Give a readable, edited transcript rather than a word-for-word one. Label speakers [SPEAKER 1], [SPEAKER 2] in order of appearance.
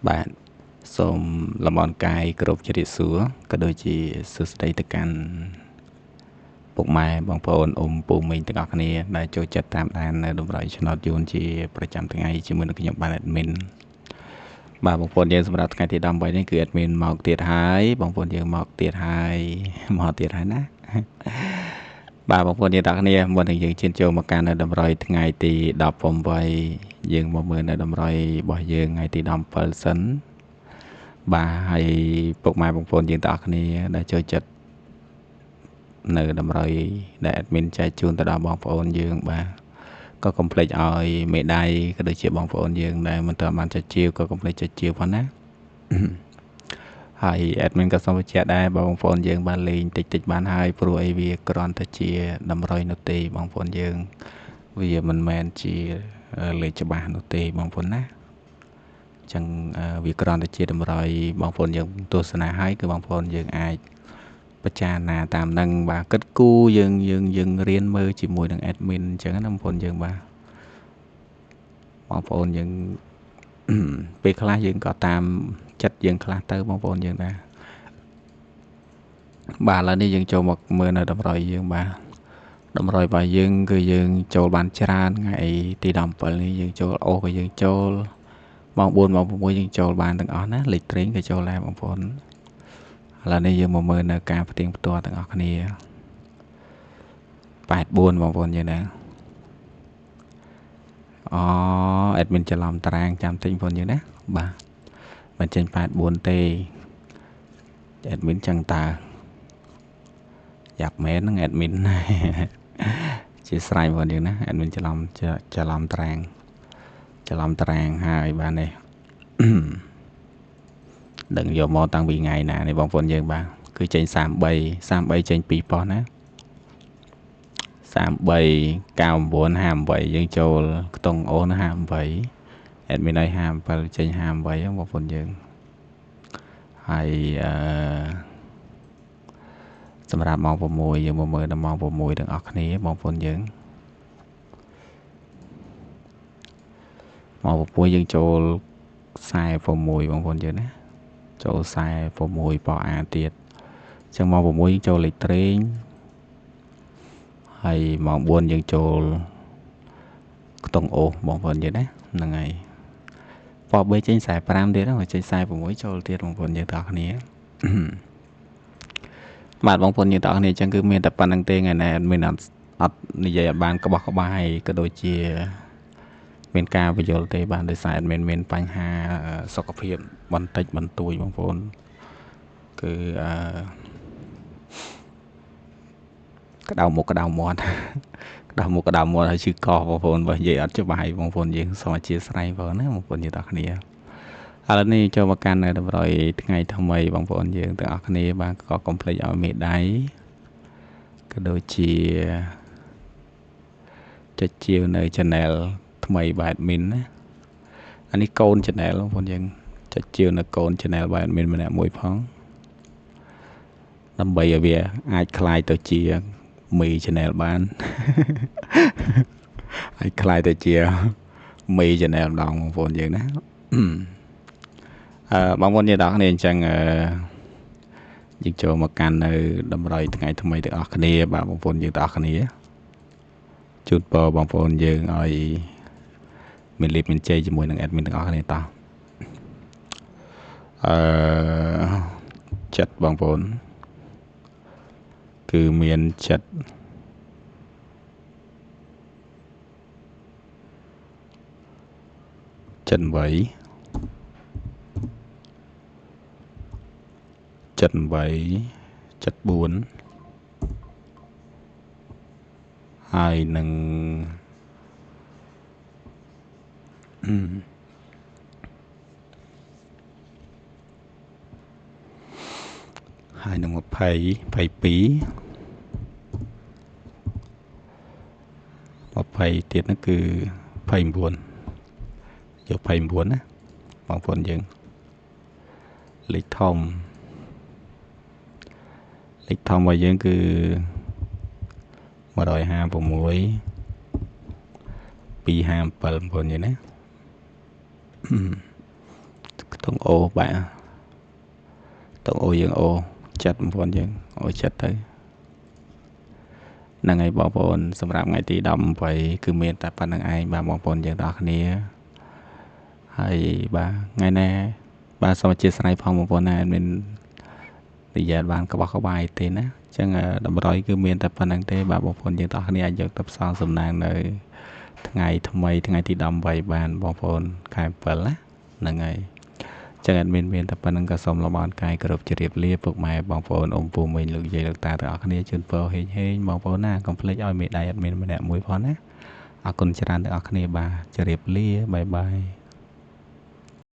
[SPEAKER 1] បាទសូមលំអរកាយគ្រប់ជ្រាបសួរក៏ដូចជាសួស្តីទៅកាន់ពុកម៉ែបងប្អូនអ៊ំពូមីងទាំងអស់គ្នាដែលចូលចិត្តតាមដាននៅតម្រុយឆ្នោតយួនជាប្រចាំថ្ងៃជាមួយនឹងខ្ញុំបាទ admin បាទបងប្អូនយើងសម្រាប់ថ្ងៃទី18នេះគឺ admin មកទៀតហើយបងប្អូនយើងមកទៀតហើយមកទៀតហើយណាបាទបងប្អូនយើងទាំងគ្នាមុននឹងយើងឈានចូលមកកាន់នៅតម្រុយថ្ងៃទី18យើងមកមើលនៅតម្រុយរបស់យើងថ្ងៃទី17សិនបាទហើយពុកម៉ែបងប្អូនយើងទាំងអស់គ្នាដែលចូលចិត្តនៅតម្រុយដែល admin ចែកជូនទៅដល់បងប្អូនយើងបាទក៏កុំភ្លេចឲ្យមេដៃក៏ដូចជាបងប្អូនយើងដែលមិនទាន់បានចុចជាវក៏កុំភ្លេចចុចជាវផងណាហើយ admin ក៏សូមបញ្ជាក់ដែរបងប្អូនយើងបានលេងតិចតិចបានហើយព្រោះអីវាគ្រាន់តែជាតម្រុយនោះទេបងប្អូនយើងវាមិនមែនជាលេខច្បាស់នោះទេបងប្អូនណាចឹងវាគ្រាន់តែជាតម្រុយបងប្អូនយើងទស្សនាហើយគឺបងប្អូនយើងអាចពិចារណាតាមនឹងបាទគិតគូរយើងយើងយើងរៀនមើលជាមួយនឹង admin អញ្ចឹងណាបងប្អូនយើងបាទបងប្អូនយើងពេលខ្លះយើងក៏តាមចិត្តយើងខ្លះទៅបងប្អូនយើងដែរបាទឥឡូវនេះយើងចូលមកមើលនៅតម្រុយយើងបាទតម្រុយរបស់យើងគឺយើងចូលបានច្រើនថ្ងៃទី17នេះយើងចូលអូសក៏យើងចូលម៉ោង4ម៉ោង6យើងចូលបានទាំងអស់ណាលេខត្រេងក៏ចូលដែរបងប្អូនឥឡូវនេះយើងមកមើលនៅការផ្ទៀងផ្ទាត់ទាំងអស់គ្នា84បងប្អូនយើងណាអូ admin ច្រឡំតារាងចាំតិចបងប្អូនយើងណាបាទមិនចេញ84ទេ admin ចឹងតើយ៉ាប់មែនហ្នឹង admin ជាស្រ័យបងប្អូនយើងណា admin ច្រឡំច្រឡំតារាងច្រឡំតារាងហើយបាទនេះដឹងយកមកតាំងពីថ្ងៃណានេះបងប្អូនយើងបាទគឺចេញ33 33ចេញ2ប៉ុស្តិ៍ណា33 99 58យើងចូលខ្ទង់អូន58 admin ឲ្យ57ចេញ58បងប្អូនយើងហើយអឺសម្រាប់ម៉ោង6យើងមកមើលដល់ម៉ោង6ទាំងអស់គ្នាបងប្អូនយើងម៉ោង6យើងចូល46បងប្អូនយើងណាចូល46ប៉អាទៀតអញ្ចឹងម៉ោង6យើងចូលលេខត្រេងហើយម៉ោង4យើងចូលខ្ទង់អូសបងប្អូនយើងណាហ្នឹងហើយប៉ប3ចេញ45ទៀតហ្នឹងចេញ46ចូលទៀតបងប្អូនយើងទាំងអស់គ្នាបាទបងប្អូនយើងទាំងអស់គ្នាអញ្ចឹងគឺមានតែប៉ុណ្្នឹងទេថ្ងៃនេះមានអត់និយាយឲ្យបានក្បោះក្បាយក៏ដូចជាមានការបញ្យល់ទេបាទដោយសារ admin មានបញ្ហាសុខភាពបន្តិចបន្តួចបងប្អូនគឺអឺក្តៅមុខក្តៅមាត់ក្តៅមុខក្តៅមាត់ហើយឈឺកបងប្អូនបើនិយាយអត់ច្បាស់បងប្អូនយើងសូមអធិស្ឋានបងណាបងប្អូនយើងទាំងគ្នាឥឡូវនេះចូលមកកាន់នៅតម្រុយថ្ងៃថ្មីបងប្អូនយើងទាំងអស់គ្នាបាទក៏កុំភ្លេចឲ្យមេដៃក៏ដូចជាចុចជាវនៅ channel ថ្មីបែប admin ណាអានេះកូន channel បងប្អូនយើងចុចជាវនៅកូន channel បែប admin ម្នាក់មួយផងដើម្បីឲ្យវាអាចคล้ายទៅជាមី channel បានអាចคล้ายទៅជាមី channel ម្ដងបងប្អូនយើងណាអឺបងប្អូនយើងទាំងអស់គ្នាអញ្ចឹងអឺយើងចូលមកកាន់នៅតម្រុយថ្ងៃថ្មីទាំងអស់គ្នាបាទបងប្អូនយើងទាំងអស់គ្នាជូនពរបងប្អូនយើងឲ្យមានលៀបមានជ័យជាមួយនឹង admin ទាំងអស់គ្នាតោះអឺចិត្តបងប្អូនគឺមានចិត្ត78 78 74ហើយនឹងហើយនឹង20 22 20ទៀតនោះគឺ29យក29ណាបងប្អូនយើងលេខធំលេខធំរបស់យើងគឺ156 257បងប្អូនយើងណាខ្ តុងអូ បាទ តុងអូ យើងអូចិត្តបងប្អូន យើងអូចិត្តទៅហ្នឹងហើយបងប្អូន។ សម្រាប់ថ្ងៃទី18 គឺមានតែប៉ុណ្្នឹងឯង បាទ បងប្អូនយើងទាំងអស់គ្នា។ ហើយបាទ ថ្ងៃនេះបាទ សូមអធិស្ឋានផងបងប្អូនណា មាននិយាយបានក្បោះក្បាយទេណា។ អញ្ចឹងតម្រុយគឺមានតែប៉ុណ្្នឹងទេ បាទ បងប្អូនយើងទាំងអស់គ្នាអាចយកទៅផ្សងសំណាងនៅថ្ងៃថ្មី ថ្ងៃទី18បានបងប្អូន ខែ7ណា ហ្នឹងហើយ។ ចឹងអត់មាន មានតែប៉ុណ្្នឹង ក៏សូមលំអរកាយគោរពជម្រាបលាពុកម៉ែបងប្អូន អ៊ំពូមីង លោកយាយលោកតាទាំងអស់គ្នា។ ជូនពរហេងហេងបងប្អូនណា កុំភ្លេចឲ្យមេដៃអត់មានម្នាក់មួយផងណា។ អរគុណច្រើនទាំងអស់គ្នា បាទ ជម្រាបលា បាយបាយ។